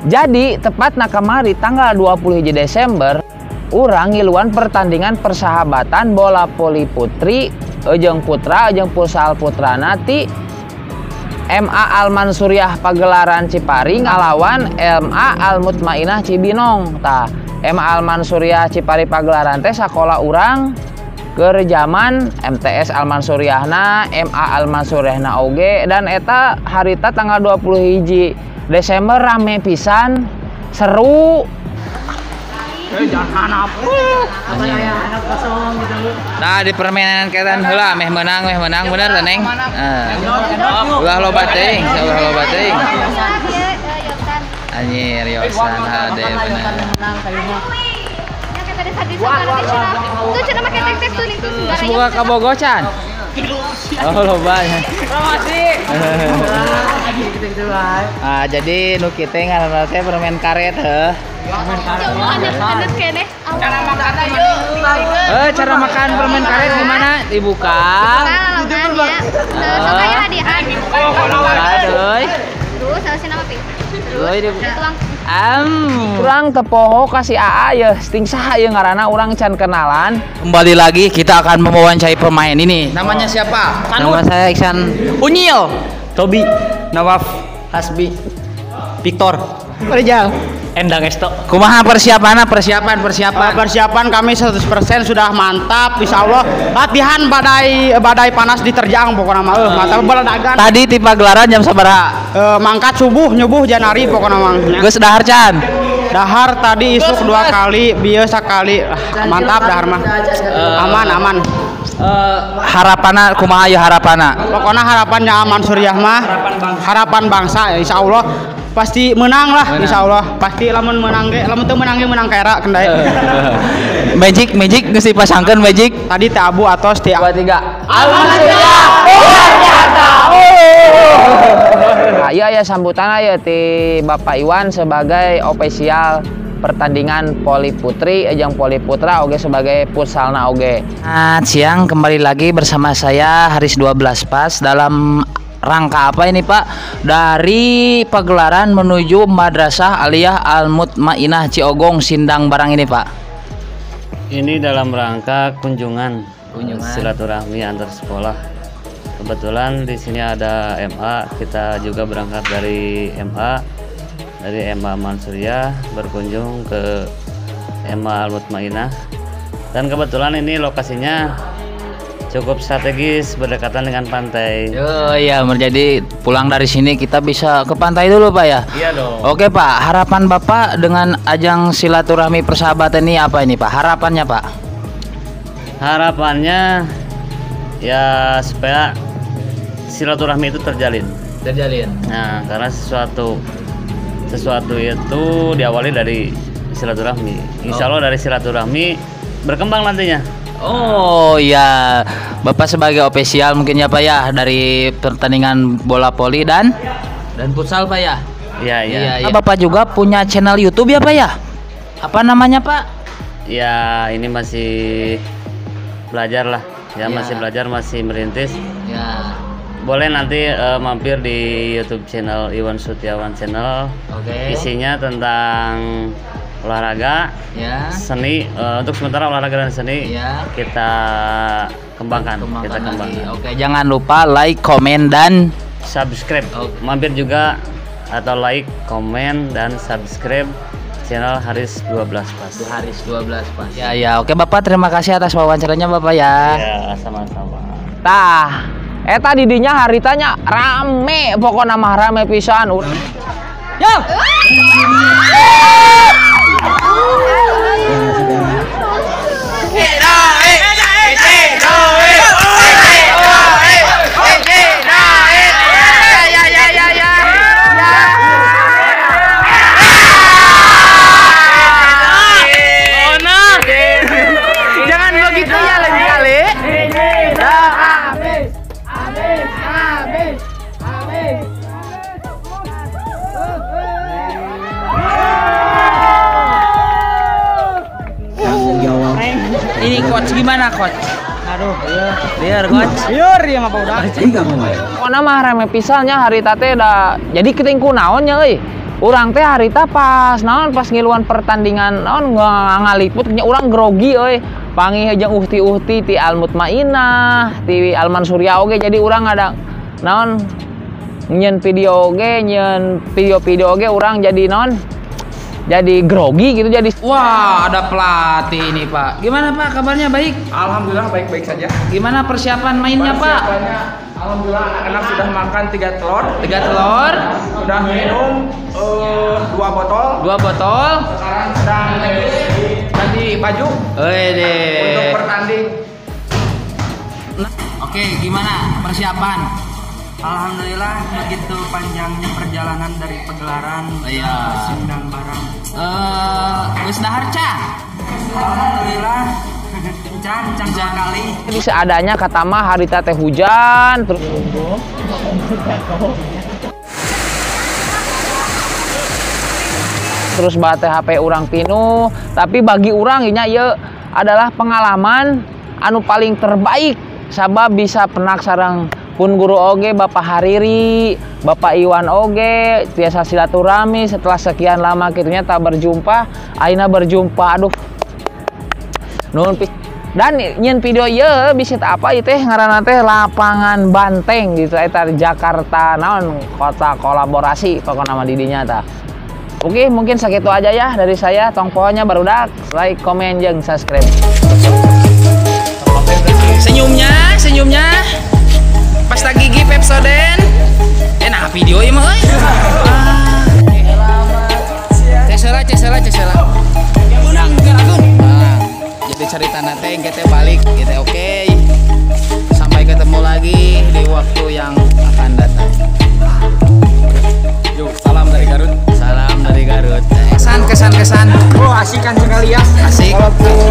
Jadi tepatna kamari tanggal 20 Desember urang ngiluan pertandingan persahabatan bola voli putri jeung putra jeung futsal putrana ti MA Al Mansuriyah Pagelaran Cipari ngalawan MA Al Mutmainah Cibinong. Tah, MA Al Mansuriyah Cipari Pagelaran teh sakola urang keur zaman MTS Al Mansuriyahna, MA Al Mansuriyahna oge, dan eta harita tanggal 21 Desember rame pisan, seru. Jangan apa. Nah, di permainan ketan heula meh menang bener teh Neng. Ulah loba teuing, ulah loba teuing. Anjir, Yosan hade bener. Semoga kabogoh can. Oh, loba nya. Ah, jadi nu kitu ngaranna teh permen karet heuh. Cara makan permen karet gimana? Dibuka. Urang tepoho kasih AA ya, sting saha ieu ngaranna urang can kenalan. Kembali lagi kita akan mewawancarai pemain ini. Namanya siapa? Nama saya Iksan Unyil, Tobi, Nawaf, Hasbi, Victor, Rizal, Endang Esto. Kumaha persiapan? Persiapan kami 100% sudah mantap, insyaallah. Latihan badai panas diterjang pokoknya mah. Mantap beledagan. Tadi ti pagelaran jam sabaraha? Mangkat subuh nyubuh janari pokoknya mah. Geus dahar can? Dahar tadi isuk 2 kali, bieu sakali. Mantap dahar mah. Aman. Harapanna kumaha ya harapanna? Pokoknya harapannya Aman Suriah mah, harapan bangsa ya insyaallah. Pasti menang lah, insya Allah. Pasti lamun menang ge, lamun teu menang ge menang kera kendai. Magic geus dipasangkeun magic. Tadi teh abu atos teh 2 3. Alhamdulillah. Nah, iya ya sambutan aya ti Bapak Iwan sebagai ofisial pertandingan voli putri jeung voli putra oge sebagai futsalna oge. Selamat siang, kembali lagi bersama saya Haris 12 Pas dalam rangka apa ini Pak? Dari pagelaran menuju Madrasah Aliyah Al Mutmainah Ciogong Sindang Barang ini Pak. Ini dalam rangka kunjungan silaturahmi antar sekolah. Kebetulan di sini ada MA, kita juga berangkat dari MA, dari MA Mansuriyah berkunjung ke MA Al Mutmainah. Dan kebetulan ini lokasinya cukup strategis, berdekatan dengan pantai. Oh iya, menjadi pulang dari sini kita bisa ke pantai dulu Pak ya? Iya dong. Oke Pak, harapan Bapak dengan ajang silaturahmi persahabatan ini apa ini Pak? Harapannya Pak? Harapannya ya supaya silaturahmi itu terjalin. Terjalin. Nah, karena sesuatu itu diawali dari silaturahmi. Insya Allah dari silaturahmi berkembang nantinya. Oh iya, Bapak sebagai ofisial mungkin ya Pak ya dari pertandingan bola voli dan futsal Pak ya. Iya iya. Bapak juga punya channel YouTube ya Pak ya? Apa namanya Pak? Ya ini masih belajar lah, ya, masih belajar, masih merintis. Ya. Boleh nanti mampir di YouTube channel Iwan Sutiawan Channel. Oke. Isinya tentang olahraga, ya, seni, untuk sementara olahraga dan seni ya, kita kembangkan. Oke, jangan lupa like, komen, dan subscribe. Oke. Mampir juga atau like, komen, dan subscribe channel Haris 12 Pas. Haris 12 Pas. Ya ya, oke Bapak, terima kasih atas wawancaranya Bapak ya. Ya, sama-sama. Tah, eta didinya haritanya rame, pokoknya mah rame pisan. Yo. Jangan begitu ya lain kali. Ini coach gimana coach? Aduh, iya. Liar coach. Liar ya mah udah. Pokona mah rame pisannya hari tate da. Jadi keting kunaon nya euy. Urang teh harita pas naon pas ngiluan pertandingan naon ngaliput nya urang grogi euy. Panggih jeung uhti-uhti ti Al Mutmainah, ti Al Mansurya oge, jadi urang ada naon nyen video oge, nyen video-video oge urang jadi naon jadi grogi gitu jadi. Wah, ada pelatih ini Pak. Gimana Pak kabarnya, baik? Alhamdulillah baik-baik saja. Gimana persiapan mainnya Pak? Persiapannya alhamdulillah anak-anak sudah makan 3 telur. 3 telur. Sudah minum 2 botol. 2 botol. Sekarang sedang ganti baju. Untuk bertanding. Oke, gimana persiapan? Alhamdulillah begitu panjangnya perjalanan dari pegelaran iya. Sindang barang. Wis dahar can? Alhamdulillah can 2 kali. Jadi seadanya kata mah harita teh hujan terus. Terus baterai HP urang pinuh, tapi bagi urang nya ieu adalah pengalaman anu paling terbaik sabab bisa penak sareng pun guru oge Bapak Hariri, Bapak Iwan oge tiasa silaturahmi setelah sekian lama kitunya tak berjumpa, ayeuna berjumpa, aduh. Nuhun pisan. Dan nyen video ieu bisa apa ieu teh ngaranna teh lapangan Banteng gitu eta Jakarta naon kota kolaborasi pokona mah di dinya tah. Oke, mungkin segitu aja ya dari saya. Tong pohonya barudak like, komen, jeung subscribe. Senyumnya, senyumnya. Pasta gigi Pepsodent. Nah video ieu mah euy. Cesela, cesela, cesela. Menang gerakeun. Nah, jadi cerita nate kita balik gitu, oke. Sampai ketemu lagi di waktu yang akan datang. Yuk, salam dari Garut. Salam dari Garut. Kesan, kesan, kesan. Oh, asikan sekali ya. Asik. Walaupun